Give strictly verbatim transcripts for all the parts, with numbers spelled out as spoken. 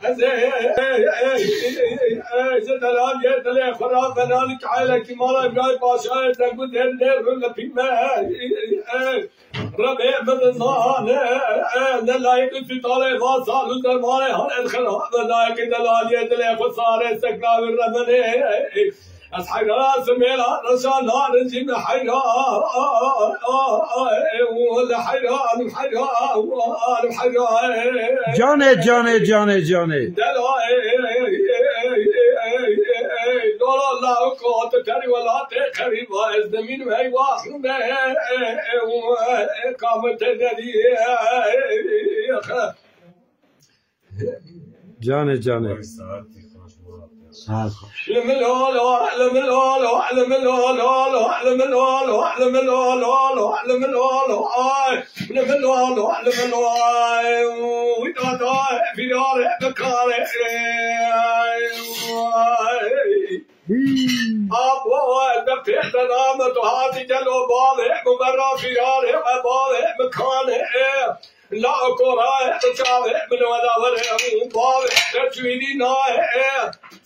Ez ê, ê, ê, ê, ê, ê, ê, ji delaliyê dilê xwe re venanî ki eylekî mala Îbrahîm Paşayê dengû dên dê rû li pî me. Ê, ê, ê, Rebê min zane, ê, ê, ne layik û tutalê va sal û dermanê han edxil han ve layik delaliyê dilê xwe sare sekna wî remenê. Ez heyran simêla reşa narin jî me heyran, heyran, heyran. Canê, canê, canê, canê. Dela, dola lawiko, tu terî welatê xerîba, ez demîn heywa xûne, kamil te derî. Canê, canê. Saet xweş. Li min ol, li min ol, li min ol, li min ol, li min ol, li min ol, li min ol, ay, li min ol, li min ol, ay, wî dada, fîrare, bikare, ay, ay. Abo, ez bi pêr de name tu hatî gelo bavê, bu berra fîrare, we bavê, bikane, e. La korayê bi çavê min wela were û bavê te çûyî nayê.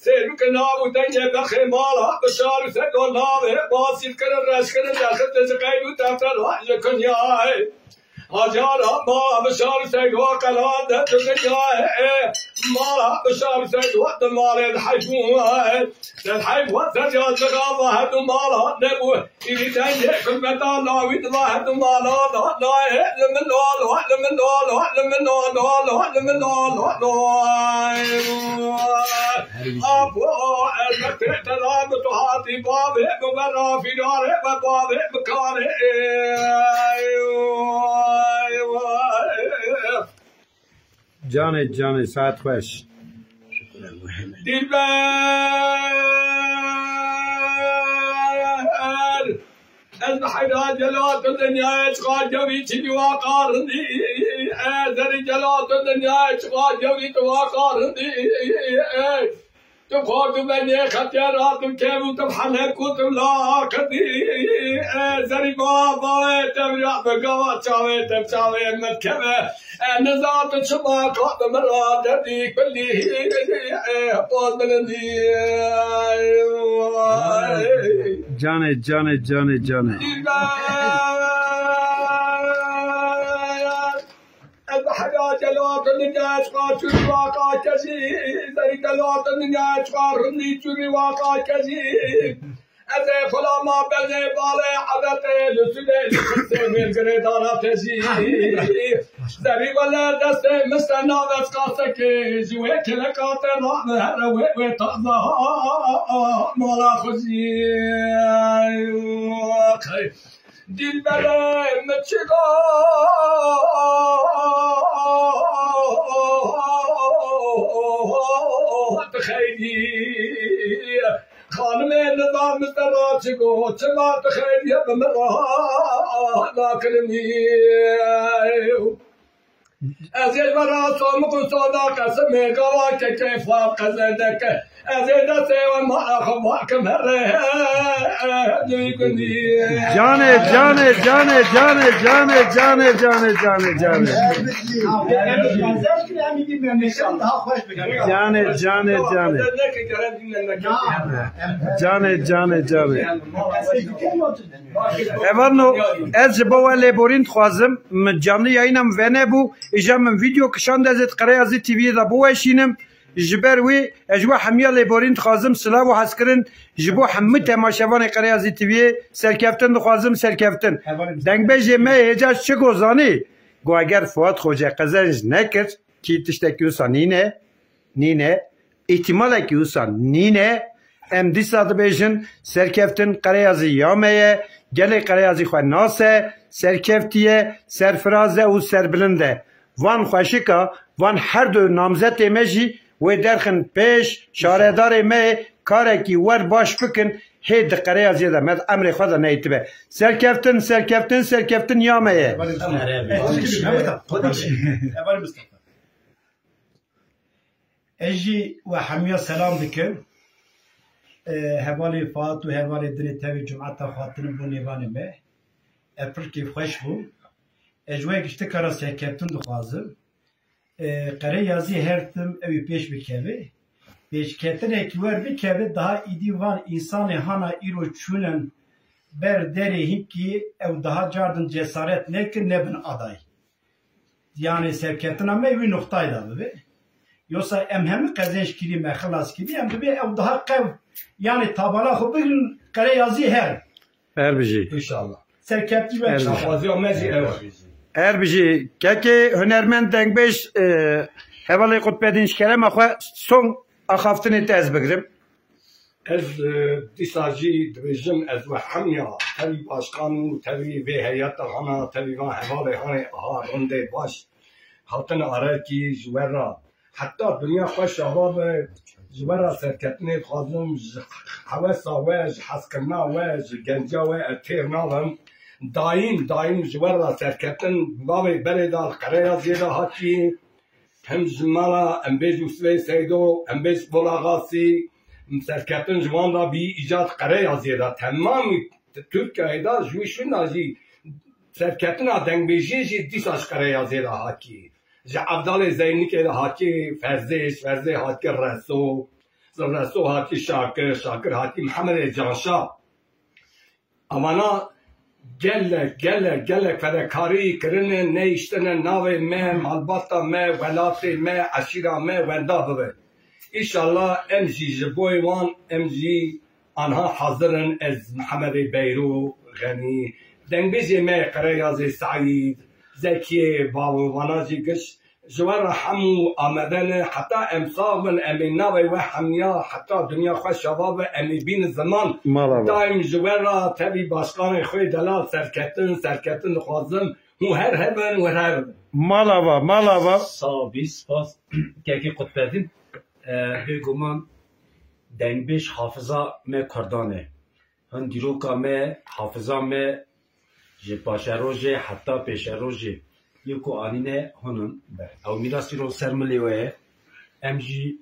Sêrûke nav û dengê bexê mala bi şar û sego navê. Basîr kirin reş kirin derxiste ji qeyd û defter li kunyayê. Hacara ma bi şar û sego qelan de tu dinyayê. Mala bi şar û sego di malê di heyfûn. Di heyf we serya cixava hedu mala nebû. Îrî dengê xizmeta lawî dila hedu mala da nayê li min lal, li min lal, li min lal, li min lal, li min lal. Apo elbette dela bi tu hatî bavê bi vera fîrarê ve bavê bi karê. Canê, canê, saet xweş. Dilber, ez bi heyra cela tu dinyayê çiqa cewî çî waqa rindî. Ez zerî cela tu dinyayê çiqa cewî tu waqa rindî. Tu xort û benê xetiyar hatim kev û tu helek û tu laqidî. Zerî baba te vira bi gava çavê te çavê min keve. Niza tu çima qat min ra derdî kulî. Poz bilindî. Canê, canê, canê, canê. Ez bi hera celal dinya çiqa çûrî waqa kezî, zerî delal dinya çiqa rindî çûrî waqa kezî. Ez ê xulama belê balê ebetê li sudê li qisê mêrgirê dara tezî. Zerî wele destê min se navez qasekê ji wê keleka te name here wê wê taza mala xwe zî. Dilberê min çiqa dixeynî. Xanimê nizam min te ra çi got, çima dixeyniye bi min ra nakirinî. Ez ê ji ber ra somik û soda qesimê gava ke keyfa qezendeke. Ez ê destê we mala xwe bakim here. Dûy gundî. Canê, canê, canê, canê, canê, canê, canê, canê, canê. Canê, canê, canê. Canê, canê, canê. Evarno, ez ji bo we lêborîn dixwazim, min canlı yayîna min venebû, îja min vîdeo kişand, ez ê di Qereyazî T V'yê de biweşînim. Ji ber wî, ez ji we hemiya lêborîn dixwazim, silav û hezkirin ji bo hemû temaşevanê Qereyazî T V'yê, serkeftin dixwazim, serkeftin. Dengbêjê me yê hêja çi got zanî? Got eger Fuat Xoce qezenc nekir, kî tiştekî wisa nîne, nîne, îhtimalekî wisa nîne. Em dîsa dibêjin, serkeftin Qereyazî ya me ye, gelê Qereyazî xwe nas e, serkeftî ye, serfiraz e û serbilind e. Van xweşika, van her du namzetê me jî wê derxin pêş, şaredarê me yê karekî wer baş bikin, hê di Qereyaziyê de me di emrê xwe de neyîtibe. Serkeftin, serkeftin, serkeftin ya me ye. Ez jî we hemiya selam dikim. E, hevalê Fat û hevalê dinê tevî cumeta xwe hatine bo nêvanê me. E, pir kêfxweş bû. Ez ji we giştika ra serkeftin dixwazim. E, Qereyazî her tim ew ê pêş bikeve. Pêşketinekî wer bikeve, daha îdî van însanê hana îro çûnin ber derê hinkî ew daha cardin cesaret nekin nebin aday. Yani serketina me wî noxtayê de bibe. Yosa em hemî qezenç kirî me, xilas kirî, em dibê ew daha qew, yani tabala xwe bigrin, Qereyazî her. Her bijî. İnşallah. Serkeftin me Her bijî. Şaxwaziya me jî ew. Her bijî. Kekê hunermend dengbêj, e, hevalê Qutbedîn, ji kerema xwe son axaftinê te ez bigrim. Ez, e, dîsa jî dibêjim, ez we hemiya tevî başkan û tevî vê heyeta hana, tevî van hevalê hanê aha rindê baş hatin arekî ji we re. Heta dinya xweş ava be, ji we re serketinê dixwazim, ji hewesa we, ji hezkirina we, ji genciya we ez têr nabim. Daîm, daîm ji we re serketin, bavê berê de li Qereyaziyê de hatî. Hem ji mala em bêj Usvê Seydo, em bêj Bolaxasî, serketin ji wan de bî îcad Qereyaziyê de. Temamî Tirkiyeyê de ji wî şûna jî serketina dengbêjiyê jî dîsa ji Qereyaziyê de hatî. Ji Evdalê Zeynikê de hatî Ferzê, ji Ferzê hatî Reso, ji Reso hatî Şakir, Şakir hatî Mihemedê Canşa. Evana gelek, gelek, gelek fedekarî kirine, neyiştine navê me, malbata me, welatê me, eşîra me wenda bibe. Înşallah em jî ji bo wan, em jî anha hazir in. Ez Mihemedê Beyro, Xenî, dengbêjê me Qereyazê Seîd, Zekiyê Bavo, vana jî giş Ji we re hemû amade ne, heta em sax bin, em ê navê we hemiya, heta dinya xwe şeva be, em ê bînin ziman. Mala we. Daîm ji we re tevî başkanê xwe delal serketin, serketin dixwazim. Hûn her hebin, we her hebin. Mala we, mala we. Sağ ol, spas. Kekê Qutbedîn, e, bêguman dengbêj hafiza me Kurdan e. Hin dîroka me, hafiza me, ji paşerojê heta pêşerojê yê ku anîne hûn in. Be. Ew mîrasî ro ser milê we ye. Em jî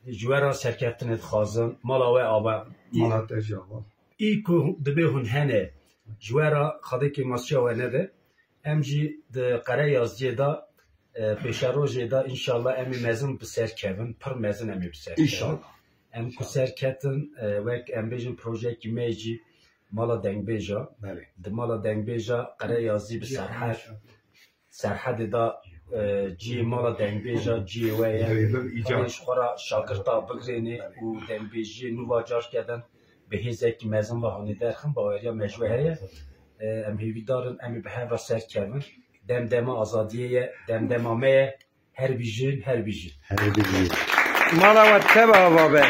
ji we re serkeftinê dixwazin. Mala we ava. Mala te jî ava. Î ku dibê hûn hene, ji we re Xwedê kêmasîya we nede. Em jî di Qereyaziyê de, e, pêşerojê de înşallah em ê mezin bi ser kevin, pir mezin em ê bi ser kevin. Înşallah. Em ku ser ketin, e, wek em bêjin projeyekî me jî mala dengbêja. Belê. Di mala dengbêja Qereyazî bi Serhed, Serhedê de, e, cihê mala dengbêja cihê we ye. Belê, belê, îca. Em ê ji xwe re şagirta bigirênê û dengbêjiyê nû va carkê din bi hêzekî mezin ve hûnê derxin, baweriya me ji we heye. E, em hêvîdar in, em ê bi hev re ser kevin. Dem dema azadiyê ye, dem dema me ye. Her bijîn, her bijîn. Her bijîn. Mala we teva ava be.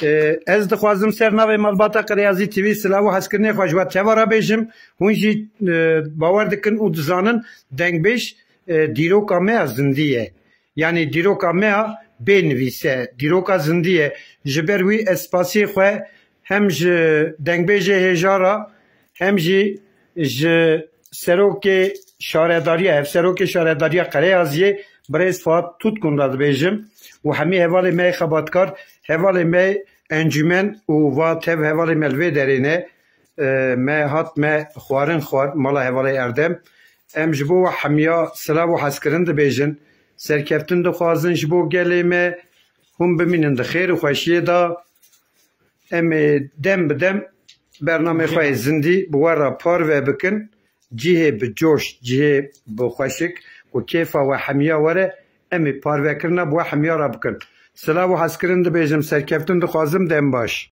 E, ez dixwazim ser navê malbata Qirêyazî T V silav û hezkirinê xwe ji we teva re bêjim. Hûn jî, e, bawer dikin û dizanin dengbêj, e, dîroka me ya zindî ye. Yanî dîroka me ya bê nivîs e, dîroka zindî ye. Ji ber wî ez spasiyê xwe hem ji dengbêjê hêja re hem jî ji serokê şaredariya, hevserokê şaredariya Qereyaziyê, birêz Fuat Tutkun re dibêjim û hemî hevalê me yê xebatkar, hevalê me yê encûmen û va tev hevalê me li vê derê ne. E, me hat me xwarin xwar mala hevalê Erdem. Em ji bo we hemiya silav û hezkirin dibêjin. Serkeftin dixwazin ji bo gelê me. Hûn bimînin di xêr û xweşiyê de. Em ê dem bi dem bernameyê xwe yê zindî bi we re parve bikin. Cihê bi coş, cihê bi xweşik ku kêfa we hemiya were, em ê parvekirina bi we hemiya re bikin. Silav û hezkirin dibêjim, serkeftin dixwazim, dem baş.